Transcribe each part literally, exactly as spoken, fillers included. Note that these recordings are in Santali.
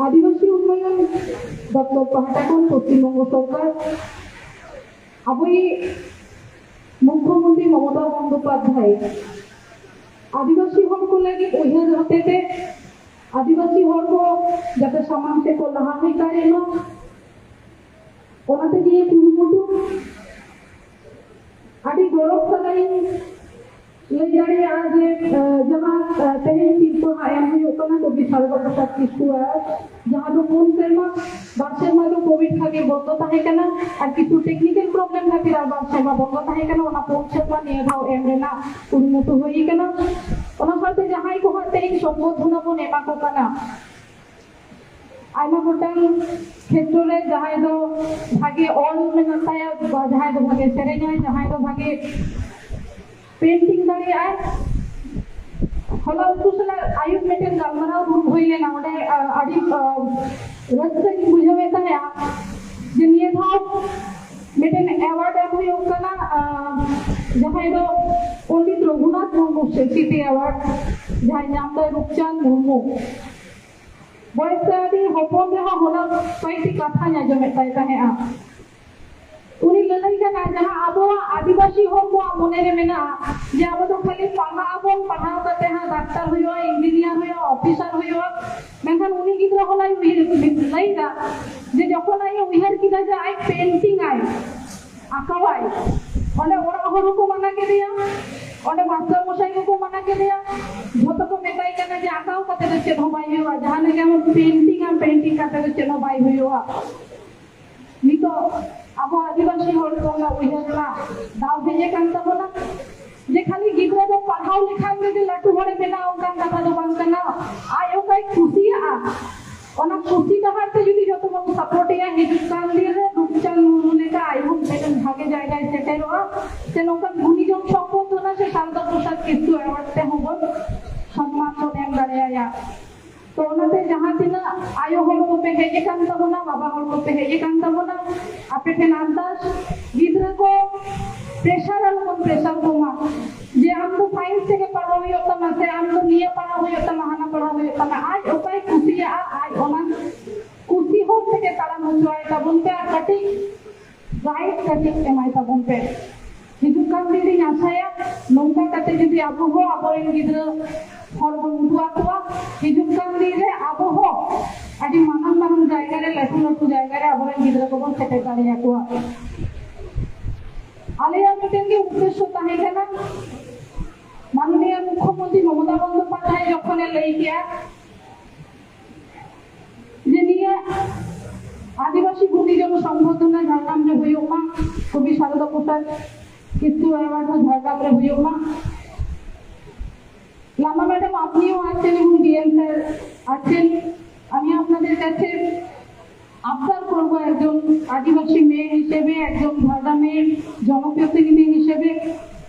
ᱟᱹᱫᱤᱵᱟᱹᱥᱤ ᱩᱱᱱᱚᱭᱚᱱ ᱫᱚᱯᱛᱚᱨ ᱯᱟᱦᱴᱟ ᱠᱷᱚᱱ ᱯᱚᱥᱪᱤᱢ ᱵᱚᱝᱜᱚ ᱥᱚᱨᱠᱟᱨ ᱟᱵᱚᱭᱤᱡ ᱢᱩᱠᱷᱭᱚᱢᱚᱱᱛᱨᱤ ᱢᱚᱢᱚᱛᱟ ᱵᱚᱱᱫᱳᱯᱟᱫᱽᱫᱷᱟᱭ ᱟᱹᱫᱤᱵᱟᱹᱥᱤ ᱦᱚᱲ ᱠᱚ ᱞᱟᱹᱜᱤᱫ ᱩᱭᱦᱟᱹᱨ ᱦᱚᱛᱮᱛᱮ ᱟᱹᱫᱤᱵᱟᱹᱥᱤ ᱦᱚᱲ ᱠᱚ ᱡᱟᱛᱮ ᱥᱟᱢᱟᱝ ᱥᱮᱫ ᱠᱚ ᱞᱟᱦᱟ ᱦᱮᱡ ᱫᱟᱲᱮᱭᱟᱜ ᱢᱟ, ᱚᱱᱟᱛᱮ ᱱᱤᱭᱟᱹ ᱠᱩᱨᱩᱢᱩᱴᱩ ᱟᱹᱰᱤ ᱜᱚᱨᱚᱵᱽ ᱥᱟᱞᱟᱜ ᱤᱧ ᱞᱟᱹᱭ ᱫᱟᱲᱮᱭᱟᱜᱼᱟ ᱡᱮ, ᱟᱸ, ᱡᱟᱦᱟᱸ, ᱟᱸ, ᱛᱮᱦᱮᱧ ᱥᱤᱨᱯᱟᱹ ᱦᱟᱸᱜ ᱮᱢ ᱦᱩᱭᱩᱜ ᱠᱟᱱᱟ ᱠᱚᱵᱤ ᱥᱟᱨᱚᱫᱟ ᱯᱨᱚᱥᱟᱫᱽ ᱠᱤᱥᱠᱩ ᱟᱨ ᱡᱟᱦᱟᱸ ᱫᱚ ᱯᱩᱱ ᱥᱮᱨᱢᱟ, ᱵᱟᱨ ᱥᱮᱨᱢᱟ ᱫᱚ ᱠᱳᱵᱷᱤᱰ ᱠᱷᱟᱹᱛᱤᱨ ᱵᱚᱱᱫᱚ ᱛᱟᱦᱮᱸ ᱠᱟᱱᱟ ᱟᱨ ᱠᱤᱪᱷᱩ ᱴᱮᱠᱱᱤᱠᱮᱞ ᱯᱨᱚᱵᱞᱮᱢ ᱠᱷᱟᱹᱛᱤᱨ ᱟᱨ ᱵᱟᱨ ᱥᱮᱨᱢᱟ ᱵᱚᱱᱫᱚ ᱛᱟᱦᱮᱸ ᱠᱟᱱᱟ, ᱚᱱᱟ ᱯᱩᱱ ᱥᱮᱨᱢᱟ ᱱᱤᱭᱟᱹ ᱫᱷᱟᱣ ᱮᱢ ᱨᱮᱱᱟᱜ ᱠᱩᱨᱩᱢᱩᱴᱩ ᱦᱩᱭ ᱠᱟᱱᱟ᱾ ᱚᱱᱟ ᱥᱟᱶᱛᱮ ᱡᱟᱦᱟᱸᱭ ᱠᱚ ᱦᱟᱸᱜ ᱛᱮᱦᱮᱧ ᱥᱚᱢᱵᱚᱨᱫᱷᱚᱱᱟ ᱵᱚᱱ ᱮᱢᱟ ᱠᱚ ᱠᱟᱱᱟ, ᱟᱭᱢᱟ ᱜᱚᱴᱟᱝ ᱠᱷᱮᱛᱨᱚ ᱨᱮ ᱡᱟᱦᱟᱸᱭ ᱫᱚ ᱵᱷᱟᱜᱮ ᱚᱞ ᱢᱮᱱᱟᱜ ᱛᱟᱭᱟ, ᱵᱟ ᱡᱟᱦᱟᱸᱭ ᱫᱚ ᱵᱷᱟᱜᱮ ᱥᱮᱨᱮᱧᱟᱭ, ᱡᱟᱦᱟᱸᱭ ᱫᱚ ᱵᱷᱟᱜᱮ ᱯᱮᱱᱴᱤᱝ ᱫᱟᱲᱮᱭᱟᱜᱼᱟᱭ᱾ ᱦᱚᱞᱟ ᱩᱱᱠᱩ ᱥᱟᱞᱟᱜ ᱟᱹᱭᱩᱵ ᱢᱤᱫᱴᱮᱱ ᱜᱟᱞᱢᱟᱨᱟᱣ ᱫᱩᱲᱩᱵ ᱦᱩᱭ ᱞᱮᱱᱟ, ᱚᱸᱰᱮ, ᱟ, ᱟᱹᱰᱤ, ᱟ, ᱨᱟᱹᱥᱠᱟᱹᱧ ᱵᱩᱡᱷᱟᱹᱣᱮᱫ ᱛᱟᱦᱮᱸᱜᱼᱟ ᱡᱮ ᱱᱤᱭᱟᱹ ᱫᱷᱟᱣ ᱢᱤᱫᱴᱮᱱ ᱮᱣᱟᱨᱰ ᱮᱢ ᱦᱩᱭᱩᱜ ᱠᱟᱱᱟ, ᱟ, ᱡᱟᱦᱟᱸᱭ ᱫᱚ ᱯᱚᱱᱰᱤᱛ ᱨᱚᱜᱷᱩᱱᱟᱛᱷ ᱢᱩᱨᱢᱩ ᱥᱨᱤᱥᱤᱛᱤ ᱮᱣᱟᱨᱰ, ᱡᱟᱦᱟᱸᱭ ᱧᱟᱢ ᱫᱟᱭ ᱨᱩᱯᱪᱟᱸᱫᱽ ᱢᱩᱨᱢᱩ᱾ ᱵᱚᱭᱮᱥ ᱨᱮ ᱟᱹᱰᱤ ᱦᱚᱯᱚᱱ ᱨᱮᱦᱚᱸ ᱦᱚᱞᱟ ᱠᱚᱭᱮᱠᱴᱤ ᱠᱟᱛᱷᱟᱧ ᱟᱸᱡᱚᱢᱮᱫ ᱛᱟᱭ ᱛᱟᱦᱮᱸᱜᱼᱟ᱾ ᱩᱱᱤ ᱞᱟᱹᱞᱟᱹᱭ ᱠᱟᱱᱟ, ᱡᱟᱦᱟᱸ ᱟᱵᱚᱣᱟᱜ ᱟᱹᱫᱤᱵᱟᱹᱥᱤ ᱦᱚᱲ ᱠᱚᱣᱟᱜ ᱢᱚᱱᱮ ᱨᱮ ᱢᱮᱱᱟᱜᱼᱟ ᱡᱮ ᱟᱵᱚ ᱫᱚ ᱠᱷᱟᱹᱞᱤ ᱯᱟᱲᱦᱟᱜ ᱟᱵᱚᱱ, ᱯᱟᱲᱦᱟᱣ ᱠᱟᱛᱮ ᱦᱟᱸᱜ ᱰᱟᱠᱛᱟᱨ ᱦᱩᱭᱩᱜᱼᱟ, ᱤᱧᱡᱤᱱᱤᱭᱟᱨ ᱦᱩᱭᱩᱜᱼᱟ, ᱚᱯᱷᱤᱥᱟᱨ ᱦᱩᱭᱩᱜᱼᱟ, ᱢᱮᱱᱠᱷᱟᱱ ᱩᱱᱤ ᱜᱤᱫᱽᱨᱟᱹ ᱦᱚᱞᱟᱭ ᱩᱭᱦᱟᱹᱨ ᱞᱟᱹᱭᱫᱟ ᱡᱮ ᱡᱚᱠᱷᱚᱱ ᱟᱡ ᱮ ᱩᱭᱦᱟᱹᱨ ᱠᱮᱫᱟ ᱡᱮ ᱟᱡ ᱯᱮᱱᱴᱤᱝ ᱟᱭ, ᱟᱸᱠᱟᱣᱟᱭ, ᱚᱸᱰᱮ ᱚᱲᱟᱜ ᱦᱚᱲ ᱦᱚᱸᱠᱚ ᱢᱟᱱᱟ ᱠᱮᱫᱮᱭᱟ, ᱚᱸᱰᱮ ᱢᱟᱥᱴᱟᱨ ᱢᱚᱥᱟᱭ ᱠᱚᱠᱚ ᱢᱟᱱᱟ ᱠᱮᱫᱮᱭᱟ, ᱡᱷᱚᱛᱚ ᱠᱚ ᱢᱮᱛᱟᱭ ᱠᱟᱱᱟ ᱡᱮ ᱟᱸᱠᱟᱣ ᱠᱟᱛᱮ ᱫᱚ ᱪᱮᱫ ᱦᱚᱸ ᱵᱟᱭ ᱦᱩᱭᱩᱜᱼᱟ, ᱡᱟᱦᱟᱸ ᱞᱮᱠᱟ ᱟᱢ ᱯᱮᱱᱴᱤᱝ ᱟᱢ, ᱯᱮᱱᱴᱤᱝ ᱠᱟᱛᱮ ᱫᱚ ᱪᱮᱫ ᱦᱚᱸ ᱵᱟᱭ ᱦᱩᱭᱩᱜᱼᱟ᱾ ᱱᱤᱛᱚᱜ ᱟᱵᱚ ᱟᱹᱫᱤᱵᱟᱹᱥᱤ ᱦᱚᱲ ᱠᱚ ᱚᱱᱟ ᱩᱭᱦᱟᱹᱨ ᱨᱮᱱᱟᱜ ᱫᱟᱣ ᱦᱮᱡ ᱟᱠᱟᱱ ᱛᱟᱵᱚᱱᱟ ᱡᱮ ᱠᱷᱟᱹᱞᱤ ᱜᱤᱫᱽᱨᱟᱹ ᱫᱚ ᱯᱟᱲᱦᱟᱣ ᱞᱮᱠᱷᱟᱱ ᱜᱮ ᱡᱮ ᱞᱟᱹᱴᱩ ᱦᱚᱲᱮ ᱵᱮᱱᱟᱜᱼᱟ, ᱚᱱᱠᱟᱱ ᱠᱟᱛᱷᱟ ᱫᱚ ᱵᱟᱝ ᱠᱟᱱᱟ᱾ ᱟᱡ ᱚᱠᱟᱭ ᱠᱩᱥᱤᱭᱟᱜᱼᱟ, ᱚᱱᱟ ᱠᱩᱥᱤ ᱰᱟᱦᱟᱨ ᱛᱮ ᱡᱩᱫᱤ ᱡᱚᱛᱚ ᱵᱚᱱ ᱥᱟᱯᱳᱨᱴ ᱮᱭᱟ, ᱦᱤᱡᱩᱜ ᱠᱟᱱ ᱫᱤᱱ ᱨᱮ ᱨᱩᱯᱪᱟᱸᱫᱽ ᱢᱩᱨᱢᱩ ᱞᱮᱠᱟ ᱟᱡ ᱦᱚᱸ ᱢᱤᱫᱴᱮᱱ ᱵᱷᱟᱜᱮ ᱡᱟᱭᱜᱟᱭ ᱥᱮᱴᱮᱨᱚᱜᱼᱟ, ᱥᱮ ᱱᱚᱝᱠᱟᱱ ᱜᱩᱱᱤ ᱡᱚᱱ ᱥᱚᱢᱯᱚᱫ ᱚᱱᱟ ᱥᱮ ᱥᱟᱨᱚᱫᱟ ᱯᱨᱚᱥᱟᱫᱽ ᱠᱤᱥᱠᱩ ᱮᱣᱟᱨᱰ ᱛᱮᱦᱚᱸ ᱵᱚᱱ ᱥᱚᱱᱢᱟᱱ ᱵᱚᱱ ᱮᱢ ᱫᱟᱲᱮᱭᱟᱭᱟ᱾ ᱛᱚ ᱚᱱᱟᱛᱮ ᱡᱟᱦᱟᱸ ᱛᱤᱱᱟᱹᱜ ᱟᱭᱳ ᱦᱚᱲ ᱠᱚᱯᱮ ᱦᱮᱡ ᱟᱠᱟᱱ ᱛᱟᱵᱚᱱᱟ, ᱵᱟᱵᱟ ᱦᱚᱲ ᱠᱚᱯᱮ ᱦᱮᱡ ᱟᱠᱟᱱ ᱛᱟᱵᱚᱱᱟ, ᱟᱯᱮ ᱴᱷᱮᱱ ᱟᱨᱫᱟᱥ, ᱜᱤᱫᱽᱨᱟᱹ ᱠᱚ ᱯᱨᱮᱥᱟᱨ ᱟᱞᱚᱵᱚᱱ ᱯᱨᱮᱥᱟᱨ ᱠᱚᱢᱟ ᱡᱮ ᱟᱢ ᱫᱚ ᱥᱟᱭᱮᱱᱥ ᱛᱮᱜᱮ ᱯᱟᱲᱦᱟᱣ ᱦᱩᱭᱩᱜ ᱛᱟᱢᱟ, ᱥᱮ ᱟᱢ ᱫᱚ ᱱᱤᱭᱟᱹ ᱯᱟᱲᱦᱟᱣ ᱦᱩᱭᱩᱜ ᱛᱟᱢᱟ, ᱦᱟᱱᱟ ᱯᱟᱲᱦᱟᱣ ᱦᱩᱭᱩᱜ ᱛᱟᱢᱟ᱾ ᱟᱡ ᱚᱠᱟᱭ ᱠᱩᱥᱤᱭᱟᱜᱼᱟ, ᱟᱡ ᱚᱱᱟ ᱛᱟᱵᱚᱱ ᱯᱮ ᱟᱨ ᱠᱟᱹᱴᱤᱡ ᱜᱟᱭᱤᱰ ᱠᱟᱹᱴᱤᱡ ᱮᱢᱟᱭ ᱛᱟᱵᱚᱱ ᱯᱮ᱾ ᱦᱤᱡᱩᱜ ᱠᱟᱱ ᱫᱤᱱ ᱨᱤᱧ ᱟᱥᱟᱭᱟ, ᱱᱚᱝᱠᱟ ᱠᱟᱛᱮ ᱡᱩᱫᱤ ᱟᱵᱚ ᱦᱚᱸ ᱟᱵᱚᱨᱮᱱ ᱜᱤᱫᱽᱨᱟᱹ ᱦᱚᱨ ᱵᱚᱱ ᱩᱫᱩᱜ ᱟᱠᱚᱣᱟ, ᱦᱤᱡᱩᱜ ᱠᱟᱱ ᱫᱤᱱ ᱨᱮ ᱟᱵᱚ ᱦᱚᱸ ᱟᱹᱰᱤ ᱢᱟᱨᱟᱝ ᱢᱟᱨᱟᱝ ᱡᱟᱭᱜᱟ ᱨᱮ, ᱞᱟᱹᱴᱩ ᱞᱟᱹᱴᱩ ᱡᱟᱭᱜᱟ ᱨᱮ ᱟᱵᱚᱨᱮᱱ ᱜᱤᱫᱽᱨᱟᱹ ᱠᱚᱵᱚᱱ ᱥᱮᱴᱮᱨ ᱫᱟᱲᱮᱭᱟᱠᱚᱣᱟ᱾ ᱟᱞᱮᱭᱟᱜ ᱢᱤᱫᱴᱮᱱ ᱜᱮ ᱩᱫᱽᱫᱮᱥᱥᱚ ᱛᱟᱦᱮᱸ ᱠᱟᱱᱟ, ᱢᱟᱱᱚᱱᱤᱭᱟ ᱢᱩᱠᱷᱭᱚᱢᱚᱱᱛᱨᱤ ᱢᱚᱢᱚᱛᱟ ᱵᱚᱱᱫᱚᱯᱟᱫᱽᱫᱷᱟᱭ ᱡᱚᱠᱷᱚᱱᱮ ᱞᱟᱹᱭ ᱠᱮᱜᱼᱟ ᱡᱮ ᱱᱤᱭᱟᱹ ᱟᱹᱫᱤᱵᱟᱹᱥᱤ ᱜᱩᱱᱤᱡᱚᱱ ᱥᱚᱝᱵᱚᱨᱫᱷᱚᱱᱟ ᱡᱷᱟᱲᱜᱨᱟᱢ ᱨᱮ ᱦᱩᱭᱩᱜ ᱢᱟ, কবি সারদা প্রসাদ স্মৃতি অ্যাওয়ার্ড ও ঝাড়গ্রাম রে হইও মা। লামা ম্যাডাম, আপনিও আছেন এবং ডিএম স্যার আছেন। আমি আপনাদের কাছে আবদার করব, একজন আদিবাসী মেয়ে হিসেবে, একজন ঝাড়গ্রামের জনপ্রতিনিধি হিসেবে,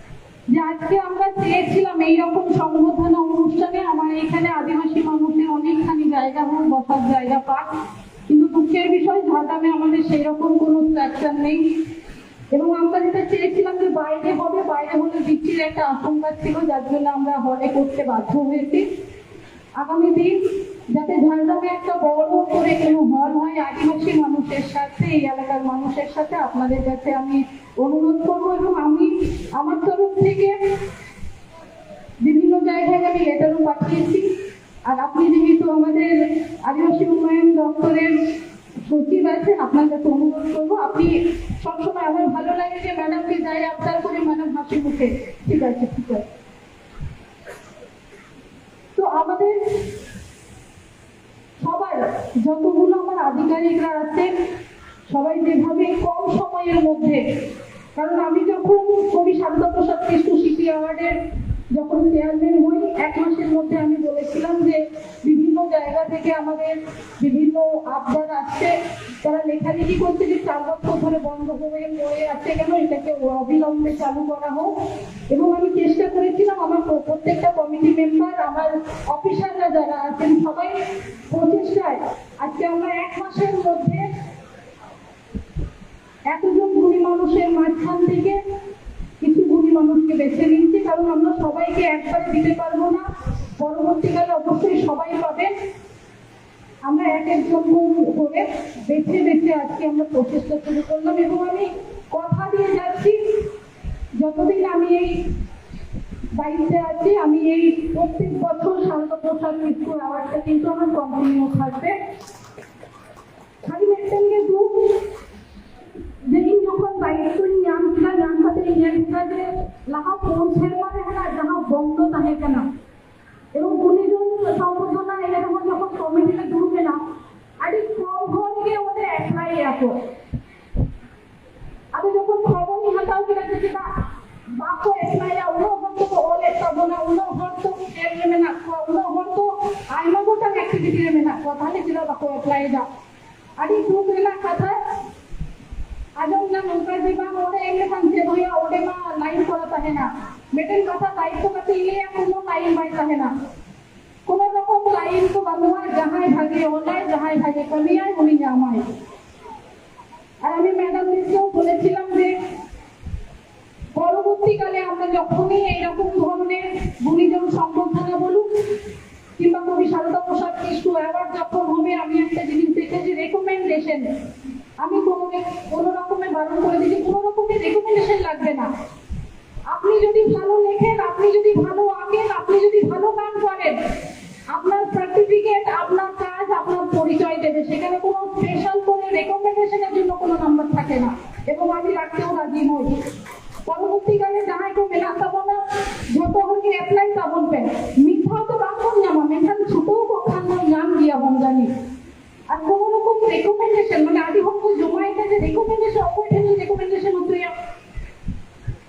যে আজকে আমরা চেয়েছিলাম এইরকম সংবর্ধনা অনুষ্ঠানে আমার এখানে আদিবাসী মানুষের অনেকখানি জায়গা হোক, বসার জায়গা পাক, কিন্তু দুঃখের বিষয় ঝাড়গ্রামে আমাদের সেই রকম কোনো স্ট্রাকচার নেই। এবং আমরা যেটা চেয়েছিলাম যে বাইরে হবে, বাইরে হলে বৃষ্টির একটা আশঙ্কা ছিল, যার জন্য আমরা হলে করতে বাধ্য হয়েছি। আগামী দিন যাতে ঝাড়গ্রামে একটা বড় করে কোনো হল হয়, আদিবাসী মানুষের সাথে, এই এলাকার মানুষের সাথে, আপনাদের কাছে আমি অনুরোধ করব। এবং আমি আমার তরফ থেকে বিভিন্ন জায়গায় আমি লেটারও পাঠিয়েছি। আর আপনি যেহেতু আমাদের আদিবাসী উন্নয়ন দপ্তরের সচিব আছেন, আপনার কাছে অনুরোধ করবো, আপনি সবসময়, আমার ভালো লাগে যে ম্যাডামকে যাই আবদার করে ম্যাডাম হাসি মুখে, "ঠিক আছে, ঠিক আছে।" তো আমাদের সবার, যতগুলো আমার আধিকারিকরা আছেন, সবাই যেভাবে কম সময়ের মধ্যে, কারণ আমি যখন কবি সারদা প্রসাদ কৃষ্ণ স্মৃতি অ্যাওয়ার্ডের যখন চেয়ারম্যান হই, এক মাসের মধ্যে আমি বলেছিলাম যে বিভিন্ন জায়গা থেকে আমাদের বিভিন্ন আবদার আসছে, তারা লেখালেখি করছে যে চার বছর ধরে বন্ধ হয়ে পড়ে আছে, কেন এটাকে অবিলম্বে চালু করা হোক। এবং আমি চেষ্টা করেছিলাম আমার প্র-, প্রত্যেকটা কমিটি মেম্বার, আমার অফিসাররা যারা আছেন, সবাই প্রচেষ্টায় আজকে আমরা এক মাসের মধ্যে এতজন গুণী মানুষের মাঝখান থেকে কিছু গুণী মানুষকে বেছে নিয়েছি, কারণ আমরা সবাইকে একবারে দিতে পারবো না, পরবর্তীকালে অবশ্যই সবাই পাবেন। আমরা এক একজন করে বেছে বেছে আজকে আমরা প্রচেষ্টা শুরু করলাম এবং আমি কথা দিয়ে যাচ্ছি, যতদিন আমি এই দায়িত্বে আছি, আমি এই প্রত্যেক বছর শারদা প্রসাদ মিত্র অ্যাওয়ার্ডটা কিন্তু আমার কন্টিনিউ থাকবে। খালি একটা নিয়ে দুঃখ যে ᱤᱧ ᱡᱚᱠᱷᱚᱱ ᱫᱟᱭᱤᱛᱛᱚᱧ ᱧᱟᱢ ᱠᱮᱫᱟ, ᱧᱟᱢ ᱠᱟᱛᱮ ᱤᱧ ᱧᱮᱞ ᱠᱮᱫᱟ ᱡᱮ ᱞᱟᱦᱟ ᱯᱩᱱ ᱥᱮᱨᱢᱟ ᱨᱮ ᱦᱟᱱᱟ ᱡᱟᱦᱟᱸ ᱵᱚᱱᱫᱚ ᱛᱟᱦᱮᱸ ᱠᱟᱱᱟ, ᱮᱵᱚᱝ ᱜᱩᱱᱤᱡᱚᱱ ᱥᱚᱝᱵᱚᱨᱫᱷᱚᱱᱟ ᱮᱱᱮ ᱨᱮᱦᱚᱸ ᱡᱚᱠᱷᱚᱱ ᱠᱚᱢᱤᱴᱤ ᱞᱮ ᱫᱩᱲᱩᱵ ᱮᱱᱟ, ᱟᱹᱰᱤ ᱠᱚᱢ ᱦᱚᱲ ᱜᱮ ᱚᱸᱰᱮ ᱮᱯᱞᱟᱭ ᱮᱫᱟ ᱠᱚ᱾ ᱟᱫᱚ ᱡᱚᱠᱷᱚᱱ ᱠᱷᱚᱵᱚᱨᱤᱧ ᱦᱟᱛᱟᱣ ᱠᱮᱫᱟ ᱡᱮ ᱪᱮᱫᱟᱜ ᱵᱟᱠᱚ ᱮᱯᱞᱟᱭᱟ, ᱩᱱᱟᱹᱜ ᱦᱚᱲ ᱫᱚᱠᱚ ᱚᱞᱮᱫ ᱛᱟᱵᱚᱱᱟ, ᱩᱱᱟᱹᱜ ᱦᱚᱲ ᱫᱚ ᱠᱷᱮᱞ ᱨᱮ ᱢᱮᱱᱟᱜ ᱠᱚᱣᱟ, ᱩᱱᱟᱹᱜ ᱦᱚᱲ ᱫᱚ ᱟᱭᱢᱟ ᱜᱚᱴᱟᱝ ᱮᱠᱴᱤᱵᱷᱤᱴᱤ ᱨᱮ ᱢᱮᱱᱟᱜ ᱠᱚᱣᱟ, ᱛᱟᱦᱞᱮ ᱪᱮᱫᱟᱜ ᱵᱟᱠᱚ ᱮᱯᱞᱟᱭ ᱮᱫᱟ? ᱟᱹᱰᱤ ᱫᱩᱠ ᱨᱮᱱᱟᱜ ᱠᱟᱛᱷᱟ᱾ ᱟᱸᱡᱚᱢ ᱮᱫᱟ ᱱᱚᱝᱠᱟ ᱡᱮ ᱵᱟᱝ, ᱚᱸᱰᱮ ᱮᱢ ᱞᱮᱠᱷᱟᱱ ᱪᱮᱫ ᱦᱩᱭᱩᱜᱼᱟ, ᱚᱸᱰᱮ ᱢᱟ ᱞᱟᱭᱤᱱ ᱠᱚᱨᱟ ᱛᱟᱦᱮᱱᱟ᱾ ᱢᱤᱫᱴᱮᱱ ᱠᱟᱛᱷᱟ ᱫᱟᱭᱤᱛᱛᱚ ᱠᱟᱛᱮ ᱤᱧ ᱞᱟᱹᱭᱟ, ᱠᱳᱱᱳ ᱞᱟᱭᱤᱱ ᱵᱟᱭ ᱛᱟᱦᱮᱱᱟ, ᱠᱳᱱᱳ ᱨᱚᱠᱚᱢ ᱞᱟᱭᱤᱱ ᱠᱚ ᱵᱟᱹᱱᱩᱜᱼᱟ᱾ ᱡᱟᱦᱟᱸᱭ ᱵᱷᱟᱜᱮ ᱚᱞᱟᱭ, ᱡᱟᱦᱟᱸᱭ ᱵᱷᱟᱜᱮ ᱠᱟᱹᱢᱤᱭᱟᱭ, ᱩᱱᱤ ᱧᱟᱢᱟᱭ᱾ আর আমি ম্যাডাম মিসকেও বলেছিলাম যে পরবর্তীকালে আমরা যখনই এইরকম ধরনের গুণীজন সম্বর্ধনা বলুক কিংবা কবি সারদা প্রসাদ কিস্কু অ্যাওয়ার্ড যখন হবে, আমি একটা জিনিস দেখেছি, রেকমেন্ডেশন। আমি কোনো কোনো রকমের বারণ করে দিয়েছি, কোনো রকমের রেকমেন্ডেশন লাগবে না। আপনি যদি ভালো লেখেন, আপনি যদি ভালো আঁকেন, আপনি যদি ভালো গান করেন, আপনার সার্টিফিকেট, আপনার কাজ আপনার পরিচয় দেবে। সেখানে কোনো স্পেশাল কোনো রেকমেন্ডেশনের জন্য কোনো নাম্বার থাকে না, এবং আমি রাখতেও রাজি নই। পরবর্তীকালে জাহাই কো মেলাতা বলা, যত হলে অ্যাপ্লাই তা বলবেন। মিথ্যা তো বাক্য নিয়ামা, মেখান ছোট কখন নিয়াম দিয়া বঙ্গালী। আর কোনো রকম রেকমেন্ডেশন, মানে, আদি হোক জমাইতে যে রেকমেন্ডেশন, অকয় ᱴᱷᱮᱱ ᱨᱮᱠᱚᱢᱮᱱᱰᱮᱥᱚᱱ ᱩᱛᱩᱭᱟ᱾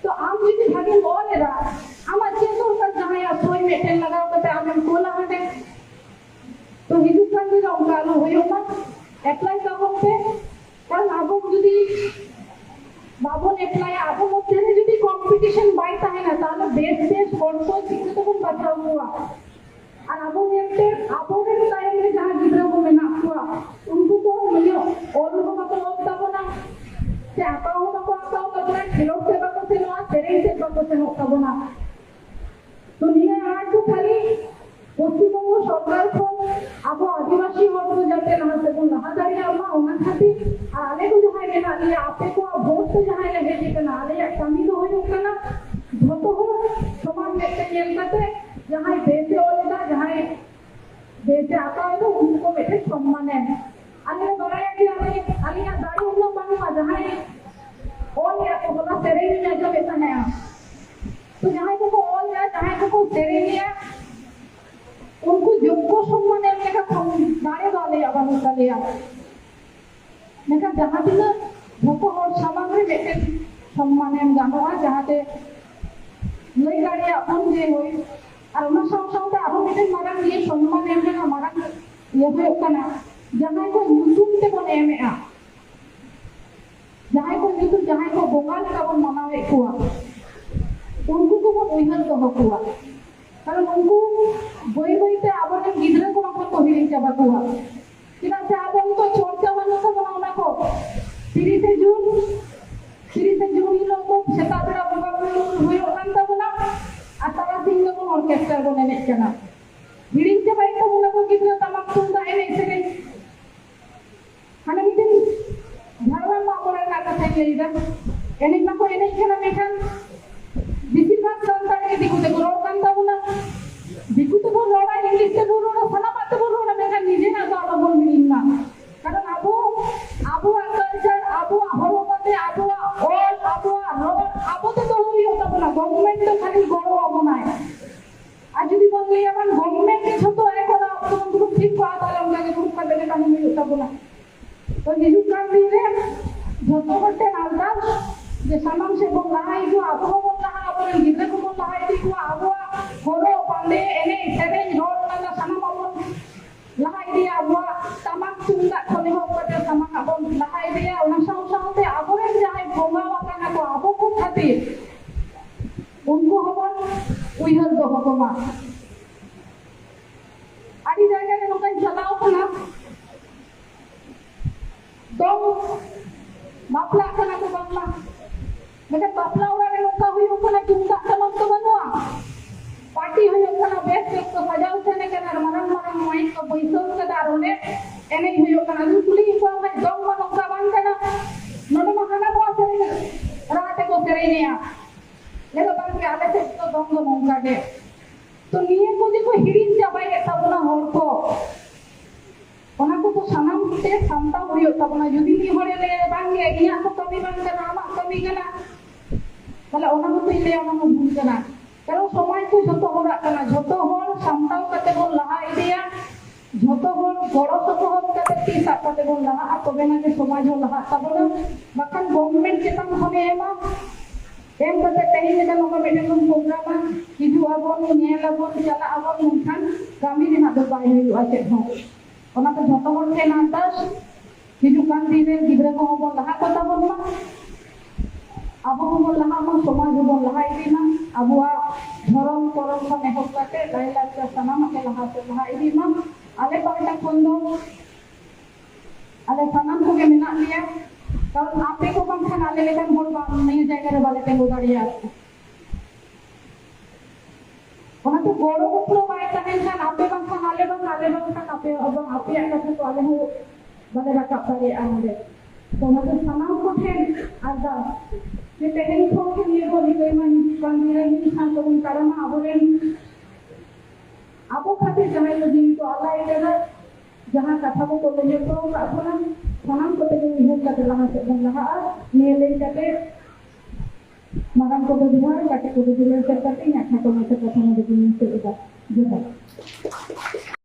ᱛᱚ ᱟᱢ ᱡᱩᱫᱤ ᱵᱷᱟᱜᱮᱢ ᱚᱞ ᱮᱫᱟ, ᱟᱢᱟᱜ ᱪᱮᱫ ᱫᱚᱨᱠᱟᱨ ᱡᱟᱦᱟᱸᱭᱟᱜ ᱥᱳᱭ ᱢᱤᱫᱴᱮᱱ ᱞᱟᱜᱟᱣ ᱠᱟᱛᱮ ᱟᱢᱮᱢ ᱠᱳᱞᱟ ᱦᱟᱸᱰᱮ? ᱛᱚ ᱦᱤᱡᱩᱜ ᱠᱟᱱ ᱫᱤᱱ ᱨᱮ ᱚᱱᱠᱟ ᱟᱞᱚ ᱦᱩᱭᱩᱜ ᱢᱟ᱾ ᱮᱯᱞᱟᱭ ᱛᱟᱵᱚᱱ ᱯᱮ, ᱠᱟᱨᱚᱱ ᱟᱵᱚ ᱡᱩᱫᱤ ᱵᱟᱵᱚᱱ ᱮᱯᱞᱟᱭᱟ, ᱟᱵᱚ ᱢᱚᱫᱽᱫᱷᱮ ᱨᱮ ᱡᱩᱫᱤ ᱠᱚᱢᱯᱤᱴᱤᱥᱚᱱ ᱵᱟᱭ ᱛᱟᱦᱮᱱᱟ, ᱛᱟᱦᱚᱞᱮ ᱵᱮᱥ ᱵᱮᱥ ᱦᱚᱲ ᱠᱚ ᱪᱤᱠᱟᱹ ᱛᱮᱵᱚᱱ ᱵᱟᱪᱷᱟᱣ ᱠᱚᱣᱟ? ᱟᱨ ᱟᱵᱚ ᱧᱮᱞᱛᱮ ᱟᱵᱚᱨᱮᱱ ᱛᱟᱭᱚᱢ ᱨᱮ ᱡᱟᱦᱟᱸ ᱜᱤᱫᱽᱨᱟᱹ ᱠᱚ ᱢᱮᱱᱟᱜ ᱠᱚᱣᱟ, ᱩᱱᱠᱩ ᱠᱚ ᱱᱤᱭᱟᱹ ᱚᱞ ᱦᱚᱸ ᱵᱟᱠᱚ ᱚᱞ ᱛᱟᱵᱚᱱᱟ, ᱥᱮ ᱟᱸᱠᱟᱣ ᱦᱚᱸ ᱵᱟᱠᱚ ᱟᱸᱠᱟᱣ ᱛᱟᱵᱚᱱᱟ, ᱠᱷᱮᱞᱳᱰ ᱥᱮᱫ ᱵᱟᱠᱚ ᱥᱮᱱᱚᱜᱼᱟ, ᱥᱮᱨᱮᱧ ᱥᱮᱫ ᱵᱟᱠᱚ ᱥᱮᱱᱚᱜ ᱛᱟᱵᱚᱱᱟ᱾ ᱛᱚ ᱱᱤᱭᱟᱹ ᱟᱸᱥ ᱫᱚ ᱠᱷᱟᱹᱞᱤ ᱯᱚᱥᱪᱤᱢ ᱵᱚᱝᱜᱚ ᱥᱚᱨᱠᱟᱨ ᱠᱷᱚᱱ ᱟᱵᱚ ᱟᱹᱫᱤᱵᱟᱹᱥᱤ ᱦᱚᱲ ᱟᱨ ᱟᱞᱮ ᱠᱚ ᱡᱟᱦᱟᱸᱭ ᱢᱮᱱᱟᱜ ᱞᱮᱭᱟ, ᱟᱯᱮ ᱠᱚᱣᱟᱜ ᱵᱷᱳᱴ ᱛᱮ ᱡᱟᱦᱟᱸᱭ ᱞᱮ ᱦᱮᱡ ᱟᱠᱟᱱᱟ, ᱟᱞᱮᱭᱟᱜ ᱠᱟᱹᱢᱤ ᱫᱚ ᱦᱩᱭᱩᱜ ᱠᱟᱱᱟ ᱡᱷᱚᱛᱚ ᱦᱚᱲ ᱥᱚᱢᱟᱱ ᱢᱮᱫ ᱛᱮ ᱧᱮᱞ ᱠᱟᱛᱮ, ᱡᱟᱦᱟᱸᱭ ᱵᱮᱥᱮ ᱚᱞ ᱮᱫᱟ, ᱡᱟᱦᱟᱸᱭ ᱵᱮᱥᱮ ᱟᱸᱠᱟᱣ ᱮᱫᱟ, ᱩᱱᱠᱩ ᱠᱚ ᱢᱤᱫᱴᱮᱱ ᱥᱚᱢᱢᱟᱱ ᱮᱢ᱾ ᱟᱞᱮ ᱞᱮ ᱵᱟᱲᱟᱭᱟ ᱡᱮ ᱟᱞᱮ, ᱟᱞᱮᱭᱟᱜ ᱫᱟᱲᱮ ᱩᱱᱟᱹᱜ ᱵᱟᱹᱱᱩᱜᱼᱟ, ᱡᱟᱦᱟᱸᱭ ᱚᱞ ᱮᱫᱟ ᱠᱚ, ᱦᱚᱞᱟ ᱥᱮᱨᱮᱧ ᱤᱧ ᱟᱸᱡᱚᱢᱮᱫ ᱛᱟᱦᱮᱸᱜᱼᱟ, ᱛᱚ ᱡᱟᱦᱟᱸᱭ ᱠᱚᱠᱚ ᱚᱞ ᱮᱫᱟ, ᱡᱟᱦᱟᱸᱭ ᱠᱚᱠᱚ ᱥᱮᱨᱮᱧ ᱮᱫᱟ, ᱩᱱᱠᱩ ᱡᱳᱜᱽᱜᱚ ᱥᱚᱢᱢᱟᱱ ᱮᱢ ᱞᱮᱠᱟ ᱠᱷᱚᱱ ᱫᱟᱲᱮ ᱫᱚ ᱟᱞᱮᱭᱟᱜ ᱵᱟᱹᱱᱩᱜ ᱛᱟᱞᱮᱭᱟ᱾ ᱢᱮᱱᱠᱷᱟᱱ ᱡᱟᱦᱟᱸ ᱛᱤᱱᱟᱹᱜ ᱡᱷᱚᱛᱚ ᱦᱚᱲ ᱥᱟᱢᱟᱝ ᱨᱮ ᱢᱤᱫᱴᱮᱱ ᱥᱚᱢᱢᱟᱱ ᱮᱢ ᱜᱟᱱᱚᱜᱼᱟ, ᱡᱟᱦᱟᱸᱛᱮ ᱞᱟᱹᱭ ᱫᱟᱲᱮᱭᱟᱜ ᱵᱚᱱ ᱡᱮ ᱦᱳᱭ᱾ ᱟᱨ ᱚᱱᱟ ᱥᱟᱶ ᱥᱟᱶᱛᱮ ᱟᱨᱦᱚᱸ ᱢᱤᱫᱴᱮᱱ ᱢᱟᱨᱟᱝ ᱤᱭᱟᱹ ᱥᱚᱢᱢᱟᱱ ᱮᱢ ᱨᱮᱱᱟᱜ ᱢᱟᱨᱟᱝ ᱤᱭᱟᱹ ᱦᱩᱭᱩᱜ ᱠᱟᱱᱟ, ᱡᱟᱦᱟᱸᱭ ᱠᱚ ᱧᱩᱛᱩᱢ ᱛᱮᱵᱚᱱ ᱮᱢᱮᱜᱼᱟ, ᱡᱟᱦᱟᱸᱭ ᱠᱚ ᱧᱩᱛᱩᱢ, ᱡᱟᱦᱟᱸᱭ ᱠᱚ ᱵᱚᱸᱜᱟ ᱞᱮᱠᱟ ᱵᱚᱱ ᱢᱟᱱᱟᱣᱮᱫ ᱠᱚᱣᱟ, ᱩᱱᱠᱩ ᱠᱚᱵᱚᱱ ᱩᱭᱦᱟᱹᱨ ᱫᱚᱦᱚ ᱠᱚᱣᱟ᱾ ᱠᱟᱨᱚᱱ ᱩᱱᱠᱩ ᱵᱟᱹᱭ ᱵᱟᱹᱭᱛᱮ ᱟᱵᱚᱨᱮᱱ ᱜᱤᱫᱽᱨᱟᱹ ᱠᱚ ᱵᱟᱝ ᱠᱚ ᱦᱤᱲᱤᱧ ᱪᱟᱵᱟ ᱠᱚᱣᱟ᱾ ᱪᱮᱫᱟᱜ ᱥᱮ ᱟᱵᱚ ᱱᱤᱛᱚᱜ ᱪᱚᱨᱪᱟ ᱵᱟᱹᱱᱩᱜ ᱛᱟᱵᱚᱱᱟ ᱚᱱᱟ ᱠᱚ᱾ ᱛᱤᱨᱤᱥᱮ ᱡᱩᱱ, ᱛᱤᱨᱤᱥᱮ ᱡᱩᱱ ᱦᱤᱞᱳᱜ ᱫᱚ ᱥᱮᱛᱟᱜ ᱵᱮᱲᱟ ᱵᱚᱸᱜᱟ ᱵᱩᱨᱩ ᱦᱩᱭᱩᱜ ᱠᱟᱱ ᱛᱟᱵᱚᱱᱟ, ᱟᱨ ᱛᱟᱨᱟᱥᱤᱧ ᱫᱚᱵᱚᱱ ᱚᱨᱠᱮᱥᱴᱟᱨ ᱵᱚᱱ ᱮᱱᱮᱡ ᱠᱟᱱᱟ᱾ ᱦᱤᱲᱤᱧ ᱪᱟᱵᱟᱭᱮᱫ ᱛᱟᱵᱚᱱᱟ ᱠᱚ ᱜᱤᱫᱽᱨᱟᱹ ᱴᱟᱢᱟᱠ ᱛᱩᱢᱫᱟᱜ ᱮᱱᱮᱡ ᱥᱮᱨᱮᱧ᱾ ᱦᱟᱱᱮ ᱢᱤᱫ ᱫᱤᱱ ᱡᱷᱟᱲᱜᱨᱟᱢ ᱢᱟᱜ ᱢᱚᱬᱮ ᱨᱮᱱᱟᱜ ᱠᱟᱛᱷᱟᱧ ᱞᱟᱹᱭᱫᱟ᱾ ᱮᱱᱮᱡ ᱢᱟᱠᱚ ᱮᱱᱮᱡ ᱠᱟᱱᱟ, ᱢᱮᱱᱠᱷᱟᱱ ᱵᱮᱥᱤᱨ ᱵᱷᱟᱜᱽ ᱥᱟᱱᱛᱟᱲ ᱜᱮ ᱫᱤᱠᱩ ᱛᱮᱠᱚ ᱨᱚᱲ ᱠᱟᱱ ᱛᱟᱵᱚᱱᱟ᱾ ᱫᱤᱠᱩ ᱛᱮᱵᱚᱱ ᱨᱚᱲᱟ, ᱤᱝᱞᱤᱥ ᱛᱮᱵᱚᱱ ᱨᱚᱲᱟ, ᱥᱟᱱᱟᱢᱟᱜ ᱛᱮᱵᱚᱱ ᱨᱚᱲᱟ, ᱢᱮᱱᱠᱷᱟᱱ ᱱᱤᱡᱮᱨᱟᱜ ᱫᱚ ᱟᱞᱚᱵᱚᱱ ᱦᱤᱲᱤᱧ ᱢᱟ᱾ ᱠᱟᱨᱚᱱ ᱟᱵᱚ, ᱟᱵᱚᱣᱟᱜ ᱠᱟᱞᱪᱟᱨ, ᱟᱵᱚᱣᱟᱜ ᱦᱚᱨᱚᱜ ᱵᱟᱸᱫᱮ, ᱟᱵᱚᱣᱟᱜ ᱚᱞ, ᱟᱵᱚᱣᱟᱜ ᱨᱚᱲ ᱟᱵᱚ ᱛᱮ ᱫᱚᱦᱚ ᱦᱩᱭᱩᱜ ᱛᱟᱵᱚᱱᱟ᱾ ᱜᱚᱵᱷᱚᱨᱱᱢᱮᱱᱴ ᱫᱚ ᱠᱷᱟᱹᱞᱤ ᱜᱚᱲᱚ ᱟᱵᱚᱱᱟᱭ᱾ ᱟᱨ ᱡᱩᱫᱤ ᱵᱚᱱ ᱞᱟᱹᱭᱟ ᱵᱟᱝ, ᱜᱚᱵᱷᱚᱨᱱᱢᱮᱱᱴ ᱜᱮ ᱡᱷᱚᱛᱚ ᱮ ᱠᱚᱨᱟᱣ, ᱟᱵᱚ ᱫᱚᱵᱚᱱ ᱫᱩᱲᱩᱵ ᱴᱷᱤᱠ ᱠᱚᱜᱼᱟ, ᱛᱟᱦᱞᱮ ᱚᱱᱠᱟ ᱜᱮ ᱫᱩᱲᱩᱵ ᱠᱟᱛᱮ ᱜᱮ ᱛᱟᱦᱮᱸ ᱦᱩᱭᱩᱜ ᱛᱟᱵᱚᱱᱟ᱾ ᱛᱚ ᱦᱤᱡᱩᱜ ᱠᱟᱱ ᱫᱤᱱ ᱨᱮ ᱡᱷᱚᱛᱚ ᱦᱚᱲ ᱴᱷᱮᱱ ᱟᱨᱫᱟᱥ ᱡᱮ ᱥᱟᱢᱟᱝ ᱥᱮᱫ ᱵᱚᱱ ᱞᱟᱦᱟ ᱦᱤᱡᱩᱜᱼᱟ, ᱟᱵᱚ ᱦᱚᱸᱵᱚᱱ ᱞᱟᱦᱟᱜᱼᱟ, ᱟᱵᱚᱨᱮᱱ ᱜᱤᱫᱽᱨᱟᱹ ᱠᱚᱵᱚᱱ ᱞᱟᱦᱟ ᱤᱫᱤ ᱠᱚᱣᱟ, ᱟᱵᱚᱣᱟᱜ ᱦᱚᱨᱚᱜ ᱵᱟᱸᱫᱮ, ᱮᱱᱮᱡ ᱥᱮᱨᱮᱧ, ᱨᱚᱲ ᱞᱟᱸᱫᱟ ᱥᱟᱱᱟᱢᱟᱜ ᱵᱚᱱ ᱞᱟᱦᱟ ᱤᱫᱤᱭᱟ᱾ ᱟᱵᱚᱣᱟᱜ ᱴᱟᱢᱟᱠ ᱛᱩᱢᱫᱟᱜ ᱠᱷᱚᱱ ᱮᱦᱚᱵ ᱠᱟᱛᱮ ᱥᱟᱱᱟᱢᱟᱜ ᱵᱚᱱ ᱞᱟᱦᱟ ᱤᱫᱤᱭᱟ᱾ ᱚᱱᱟ ᱥᱟᱶ ᱥᱟᱶᱛᱮ ᱟᱵᱚᱨᱮᱱ ᱡᱟᱦᱟᱸᱭ ᱵᱚᱸᱜᱟ ᱟᱠᱟᱱᱟ ᱠᱚ ᱟᱵᱚ ᱠᱚ ᱠᱷᱟᱹᱛᱤᱨ, ᱩᱱᱠᱩ ᱦᱚᱸᱵᱚᱱ ᱩᱭᱦᱟᱹᱨ ᱫᱚᱦᱚ ᱠᱚᱢᱟ᱾ ᱟᱹᱰᱤ ᱡᱟᱭᱜᱟ ᱨᱮ ᱱᱚᱝᱠᱟᱧ ᱪᱟᱞᱟᱣ ᱠᱟᱱᱟ, ᱫᱚᱝ ᱵᱟᱯᱞᱟᱜ ᱠᱟᱱᱟ ᱠᱚ ᱵᱟᱝᱢᱟ, ᱢᱮᱱᱠᱷᱟᱱ ᱵᱟᱯᱞᱟ ᱚᱲᱟᱜ ᱨᱮ ᱱᱚᱝᱠᱟ ᱦᱩᱭᱩᱜ ᱠᱟᱱᱟ, ᱛᱩᱢᱫᱟᱜ ᱴᱟᱢᱟᱠ ᱫᱚ ᱵᱟᱹᱱᱩᱜᱼᱟ, ᱯᱟᱨᱴᱤ ᱦᱩᱭᱩᱜ ᱠᱟᱱᱟ, ᱵᱮᱥ ᱵᱮᱥ ᱠᱚ ᱥᱟᱡᱟᱣ ᱥᱮᱱ ᱠᱟᱱᱟ, ᱟᱨ ᱢᱟᱨᱟᱝ ᱢᱟᱨᱟᱝ ᱢᱟᱭᱤᱠ ᱠᱚ ᱵᱟᱹᱭᱥᱟᱹᱣ ᱠᱟᱫᱟ, ᱟᱨ ᱚᱸᱰᱮ ᱮᱱᱮᱡ ᱦᱩᱭᱩᱜ ᱠᱟᱱᱟ᱾ ᱟᱫᱚ ᱠᱩᱞᱤᱭᱮᱫ ᱠᱚᱣᱟ, ᱵᱷᱟᱭ, ᱫᱚᱝ ᱢᱟ ᱱᱚᱝᱠᱟ ᱵᱟᱝ ᱞᱟᱹᱭᱟ, ᱞᱟᱹᱭᱟ ᱵᱟᱝ ᱜᱮ, ᱟᱞᱮ ᱥᱮᱫ ᱫᱚ ᱫᱚᱝ ᱫᱚ ᱱᱚᱝᱠᱟ ᱜᱮ᱾ ᱛᱚ ᱱᱤᱭᱟᱹ ᱠᱚ ᱡᱮ ᱠᱚ ᱦᱤᱲᱤᱧ ᱪᱟᱵᱟᱭᱮᱫ ᱛᱟᱵᱚᱱᱟ ᱦᱚᱲ ᱠᱚ, ᱚᱱᱟ ᱠᱚᱫᱚ ᱥᱟᱱᱟᱢ ᱛᱮ ᱥᱟᱢᱴᱟᱣ ᱦᱩᱭᱩᱜ ᱛᱟᱵᱚᱱᱟ᱾ ᱡᱩᱫᱤ ᱢᱤᱫ ᱦᱚᱲᱮ ᱞᱟᱹᱭᱟ, "ᱵᱟᱝ ᱜᱮ, ᱤᱧᱟᱹᱜ ᱫᱚ ᱠᱟᱹᱢᱤ ᱵᱟᱝ ᱠᱟᱱᱟ, ᱟᱢᱟᱜ ᱠᱟᱹᱢᱤ ᱠᱟᱱᱟ", ᱛᱟᱦᱞᱮ ᱚᱱᱟ ᱠᱚᱫᱚᱧ ᱞᱟᱹᱭᱟ, ᱚᱱᱟ ᱢᱟ ᱵᱷᱩᱞ ᱠᱟᱱᱟ᱾ ᱠᱟᱨᱚᱱ ᱥᱚᱢᱟᱡᱽ ᱫᱚ ᱡᱷᱚᱛᱚ ᱦᱚᱲᱟᱜ ᱠᱟᱱᱟ, ᱡᱷᱚᱛᱚ ᱦᱚᱲ ᱥᱟᱢᱴᱟᱣ ᱠᱟᱛᱮ ᱵᱚᱱ ᱞᱟᱦᱟ ᱤᱫᱤᱭᱟ, ᱡᱷᱚᱛᱚ ᱦᱚᱲ ᱜᱚᱲᱚ ᱥᱚᱯᱚᱦᱚᱫ ᱠᱟᱛᱮ ᱛᱤ ᱥᱟᱵ ᱠᱟᱛᱮ ᱵᱚᱱ ᱞᱟᱦᱟᱜᱼᱟ, ᱛᱚᱵᱮᱱᱟ ᱜᱮ ᱥᱚᱢᱟᱡᱽ ᱦᱚᱸ ᱞᱟᱦᱟᱜ ᱛᱟᱵᱚᱱᱟ᱾ ᱵᱟᱠᱷᱟᱱ ᱜᱚᱵᱷᱚᱨᱱᱢᱮᱱᱴ ᱪᱮᱛᱟᱱ ᱠᱷᱚᱱᱮ ᱮᱢᱟ, ᱮᱢ ᱠᱟᱛᱮ ᱛᱮᱦᱮᱧ ᱞᱮᱠᱟ ᱱᱚᱝᱠᱟ ᱢᱤᱫᱴᱮᱱ ᱵᱚᱱ ᱯᱨᱳᱜᱨᱟᱢᱟ, ᱦᱤᱡᱩᱜ ᱟᱵᱚᱱ, ᱧᱮᱞ ᱟᱵᱚᱱ, ᱪᱟᱞᱟᱜ ᱟᱵᱚᱱ, ᱢᱮᱱᱠᱷᱟᱱ ᱠᱟᱹᱢᱤ ᱨᱮᱱᱟᱜ ᱫᱚ ᱵᱟᱭ ᱦᱩᱭᱩᱜᱼᱟ ᱪᱮᱫ ᱦᱚᱸ᱾ ᱚᱱᱟᱛᱮ ᱡᱷᱚᱛᱚ ᱦᱚᱲ ᱴᱷᱮᱱ ᱟᱨᱫᱟᱥ, ᱦᱤᱡᱩᱜ ᱠᱟᱱ ᱫᱤᱱ ᱨᱮ ᱜᱤᱫᱽᱨᱟᱹ ᱠᱚᱦᱚᱸ ᱵᱚᱱ ᱞᱟᱦᱟ ᱠᱚ ᱛᱟᱵᱚᱱ ᱢᱟ, ᱟᱵᱚ ᱦᱚᱸᱵᱚᱱ ᱞᱟᱦᱟᱜ ᱢᱟ, ᱥᱚᱢᱟᱡᱽ ᱦᱚᱸᱵᱚᱱ ᱞᱟᱦᱟ ᱤᱫᱤ ᱢᱟ᱾ ᱟᱵᱚᱣᱟᱜ ᱫᱷᱚᱨᱚᱢ ᱠᱚᱨᱚᱢ ᱠᱷᱚᱱ ᱮᱦᱚᱵ ᱠᱟᱛᱮ ᱞᱟᱭᱼᱞᱟᱠᱪᱟᱨ ᱥᱟᱱᱟᱢᱟᱜ ᱜᱮ ᱞᱟᱦᱟ ᱥᱮᱫ ᱞᱟᱦᱟ ᱤᱫᱤ ᱢᱟ᱾ ᱟᱞᱮ ᱯᱟᱦᱴᱟ ᱠᱷᱚᱱ ᱫᱚ ᱟᱞᱮ ᱥᱟᱱᱟᱢ ᱠᱚᱜᱮ ᱢᱮᱱᱟᱜ ᱞᱮᱭᱟ, ᱠᱟᱨᱚᱱ ᱟᱯᱮ ᱠᱚ ᱵᱟᱝᱠᱷᱟᱱ ᱟᱞᱮ ᱞᱮᱠᱟᱱ ᱦᱚᱲ ᱵᱟᱝ, ᱱᱤᱭᱟᱹ ᱡᱟᱭᱜᱟ ᱨᱮ ᱵᱟᱞᱮ ᱛᱤᱸᱜᱩ ᱫᱟᱲᱮᱭᱟᱜᱼᱟ᱾ ᱚᱱᱟᱛᱮ ᱜᱚᱲᱚ ᱜᱚᱯᱚᱲᱚ ᱵᱟᱭ ᱛᱟᱦᱮᱱ ᱠᱷᱟᱱ, ᱟᱯᱮ ᱵᱟᱝᱠᱷᱟᱱ ᱟᱞᱮ ᱵᱟᱝ, ᱟᱞᱮ ᱵᱟᱝᱠᱷᱟᱱ ᱟᱯᱮ ᱵᱟᱝ, ᱟᱯᱮᱭᱟᱜ ᱠᱟᱛᱷᱟ ᱠᱚ ᱟᱞᱮ ᱦᱚᱸ ᱵᱟᱞᱮ ᱨᱟᱠᱟᱵ ᱫᱟᱲᱮᱭᱟᱜᱼᱟ ᱱᱚᱰᱮ᱾ ᱛᱚ ᱚᱱᱟᱛᱮ ᱥᱟᱱᱟᱢ ᱠᱚᱴᱷᱮᱱ ᱟᱨᱫᱟᱥ ᱡᱮ ᱛᱮᱦᱮᱧ ᱠᱷᱚᱱ ᱜᱮ ᱱᱤᱭᱟᱹ ᱠᱚ ᱱᱤᱛᱚᱜ ᱢᱟ ᱦᱤᱡᱩᱜ ᱠᱟᱱ ᱫᱤᱱ ᱨᱮ ᱢᱤᱫ ᱥᱟᱶ ᱛᱮᱵᱚᱱ ᱛᱟᱲᱟᱢᱟ᱾ ᱟᱵᱚᱨᱮᱱ, ᱟᱵᱚ ᱠᱷᱟᱹᱛᱤᱨ ᱡᱟᱦᱟᱸᱭ ᱠᱚ ᱡᱤᱣᱤ ᱠᱚ ᱟᱞᱟᱭ ᱠᱟᱫᱟ, ᱡᱟᱦᱟᱸ ᱠᱟᱛᱷᱟ ᱠᱚᱠᱚ ᱞᱟᱹᱭ ᱦᱚᱴᱚ ᱟᱠᱟᱫ ᱵᱚᱱᱟ, ᱥᱟᱱᱟᱢ ᱠᱚᱛᱮ ᱜᱮ ᱩᱭᱦᱟᱹᱨ ᱠᱟᱛᱮ ᱞᱟᱦᱟ ᱥᱮᱫ ᱵᱚᱱ ᱞᱟᱦᱟᱜᱼᱟ᱾ ᱱᱤᱭᱟᱹ ᱞᱟᱹᱭ ᱠᱟᱛᱮ ᱢᱟᱨᱟᱝ ᱠᱚᱫᱚ ᱡᱚᱦᱟᱨ, ᱠᱟᱹᱴᱤᱡ ᱠᱚᱫᱚ ᱫᱩᱞᱟᱹᱲ ᱥᱮᱫ ᱠᱟᱛᱮ ᱤᱧᱟᱹᱜ ᱠᱷᱟᱴᱚ ᱢᱟᱪᱷᱟ ᱠᱟᱛᱷᱟ ᱱᱚᱰᱮ ᱜᱤᱧ ᱢᱩᱪᱟᱹᱫ ᱮᱫᱟ᱾ ᱡᱚᱦᱟᱨ᱾